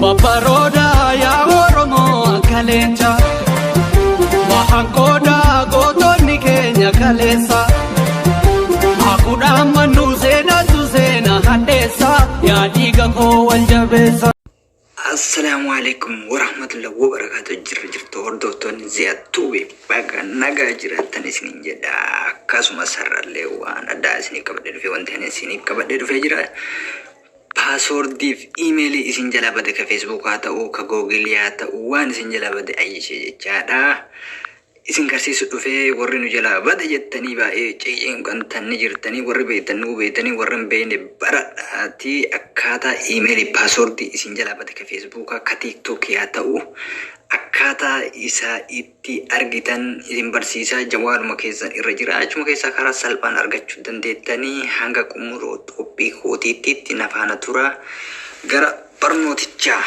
Babbaroodaa yaa Oromoo akka leencaa. Wahan qoodaa gootonni keenya kaleessa. Hakuudhaan mannuu seenaatu seena hadheessa. Yaa dhiiga koo wal jabeessa. Assalaamu alaikum warahmatullahi wabarakatuh. Jirra jirtu hordoftoonni Ziyaa Tuube, baga nagaa jiraattan isiniin jedha. Akkasumas har'allee waan addaa isiniif qabadhee dhufe, wanti ani isiniif qabadhee dhufee jira paaswoordiif iimeelii isin jalaa bade, ka Facebook haa ta'u, ka Googilii haa ta'u, waan isin jalaa bade ayyishee jechaadha isin garsiisu dhufee. Warri nu jalaa bade jettanii baay'ee cicinqantan ni jirtanii. Warri beektan nu beektanii, warri hin beekne baradhaatii akkaataa iimeelii paaswoordii isin jalaa bade, ka Feesbuukaa, ka Tiiktookii haa ta'u, akkaataa isaa itti argitan isin barsiisaa. Jawaaluma keessan irra jira, achuma keessaa karaa salphaan argachuu dandeettanii. Hanga xumuroo qophii kootiitti na faana tura. Gara barnootichaa.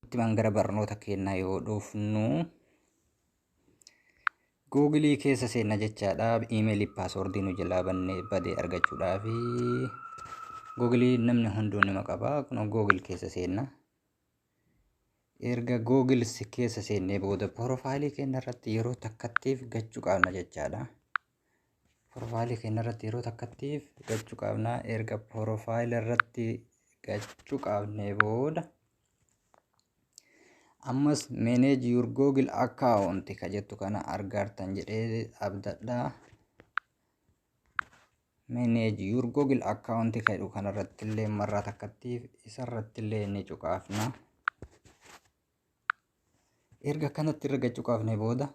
Ittimaan gara barnoota keenyaa yoo dhufnu, Googilii keessa seenna jechaadha. Iimeelii paaswoordii nu jalaa banne badee argachuudhaafi Googilii namni hunduu nima qaba. Kun Googil keessa seenna. Erga Googil keessa seennee booda porofaayilii keenya irratti yeroo takkattiif gachuu qabna jechaadha. Porofaayilii keenya irratti yeroo takkattiif gachuu qabna. Erga porofaayilii irratti gachuu qabnee booda ammas "Manage your Google account" ka jettu kana argartan jedhee abdadha. "Manage your Google account" ka jedhu kanarratti illee marraa takkattiif isarratti illee ni cuqaafna. Erga kanatti irra cuqaafne booda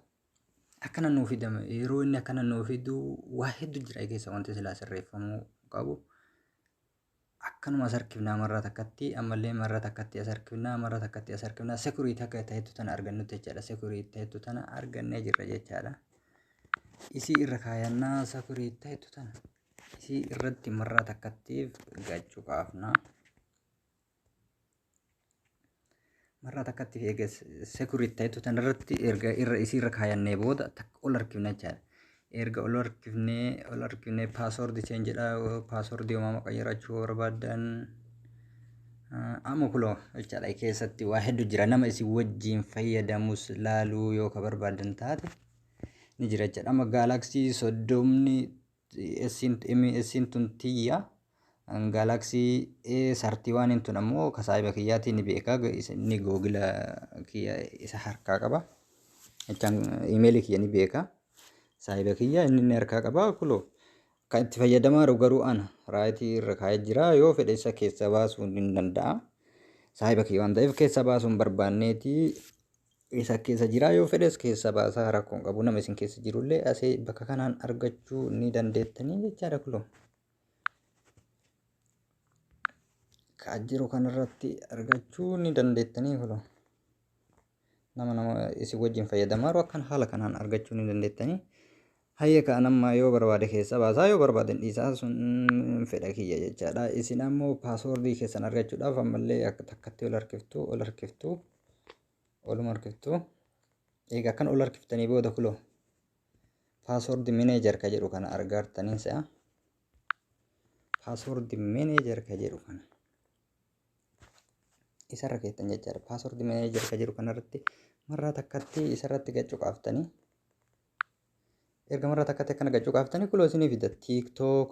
akkana nuu fidama. Yeroo inni akkana nuu fidu waa hedduu jira keessa wanti silaa sirreeffamuu qabu. Akkanuma as harkifnaa marraa takkatti, ammallee marraa takkatti as harkifnaa, marraa takkatti as harkifnaa, security akka ta'ettu tana argannutti jechaadha. Security ta'ettu tana argannee jirra jechaadha. Isii irra kaayannaa, security ta'ettu tana isii irratti marraa takkattiif gachuu qaafna. Marraa takkattiif eega security ta'ettu tana irratti erga irra isii irra kaayannee booda takka ol harkifna jechaadha. Erga ol harkifnee password change jedha. Paaswordii uumamaa qayyarachuu barbaaddan amma kuloo jechaadha. Keessatti waa hedduu jira. Nama isin wajjin fayyadamus laaluu yoo ka barbaadan taate ni jira jechaadha. Amma Galaxy 30 Esiin tun tiyya, Galaxy A 31 tun ammoo ka saahiba kiyyaatii, ni beeka. Inni Googila kiyya isa harkaa qaba jechaan, imeelii kiyya ni beeka saahiba kiyya. Inni harkaa qaba. Kuloo kan itti fayyadamaa jiru garuu ana raayitii irra kaa'ee jira. Yoo fedhe isa keessa baasuu ni danda'a. Saahiba kiyya waan ta'eef keessa baasuu hin barbaanneeti isa keessa jira. Yoo fedhes keessa baasaa, rakkoon qabu. Nama isin keessa jirullee asii bakka kanaan argachuu ni dandeettanii jechaadha. Kuloo ka jiru kanarratti argachuu ni dandeettanii. Kuloo nama isin wajjin fayyadamaa jiru akkan haala kanaan argachuu ni dandeettanii. Hayya, ka'an amma yoo barbaade keessa baasaa, yoo barbaade dhiisaa, sun fedha kiyya jechaadha. Isin ammoo paaswoordii keessan argachuudhaaf ammallee akka takkatti ol harkiftu, ol harkiftu, oluma harkiftu. Egaa akkan ol harkiftanii booda kuloo "Password manager" ka jedhu kana argartanii se'a. "Password manager" ka jedhu kana isarra keettan jechaadha. "Password manager" ka jedhu kanarratti marraa takkatti isarratti gad cuqaaftanii, erga marraa takkatti akkana gad cuqaaftanii kuloo isinii fida. TikTok,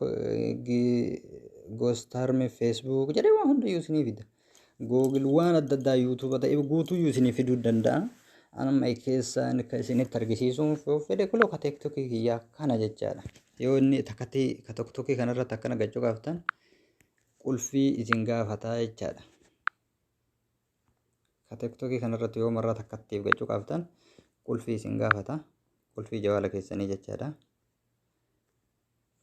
Goostarmi, Facebook jedhee waan hundayyuu isinii fida. Google, waan adda addaa, YouTube ta'e guutuyyuu isinii fiduu danda'a. Anamma keessaan akka isinitti argisiisuun fedhe kuloo ka TikTokii kiyyaa kana jechaadha. Yoo inni takkatti ka TikTokii kanarratti akkana gad cuqaaftan qulfii isin gaafataa jechaadha. Ka TikTokii kanarratti yoo marraa takkattiif gad cuqaaftan qulfii isin gaafata. Qulfii jawaala keessanii jechaadha.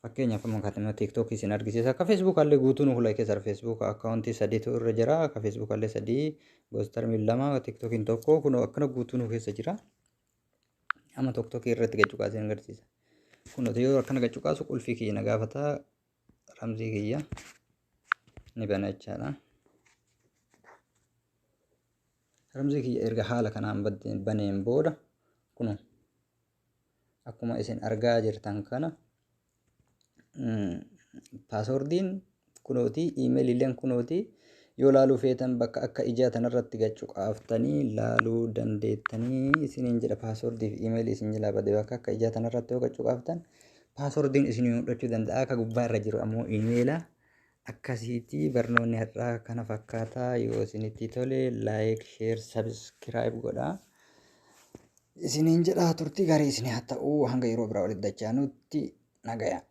Fakkeenyaaf amma kan TikTokii isin argisiisa. Akka Feesbuukaallee guutuun fuula keessa Feesbuuk akkaawuntii sadiitu irra jira. Akka Feesbuukaallee sadii, Goostarmiin lama, TikTokiin tokko, kun akkana guutuun keessa jira. Amma TikTokii irratti gad cuqaasee agarsiisa. Kun yoo akkana gad cuqaasu qulfii kiyya na gaafata. Ramzii kiyya ni bana jechaadha. Ramzii kiyya erga haala kanaan baneen booda kun akkuma isin argaa jirtan kana Passwordiin kunooti, emailiileen kunooti. Yoo laaluu feetan bakka akka ijaa tanarratti gacuqaaftanii laaluu dandeettanii isiniin jedha. Passwordii fi emailii isin jalaa bade bakka akka ijaa tanarratti yoo gacuqaaftan passwordiin isinii mul'achuu danda'a. Akka gubbaa irra jiru ammoo emaila. Akkasiiti barnoonni har'aa kana fakkaataa. Yoo isinitti tole like, share, subscribe godhaa. Isiniin jedha, turtii gaarii isinii haa ta'u. Hanga yeroo biraa walitti dachaanutti nagaya.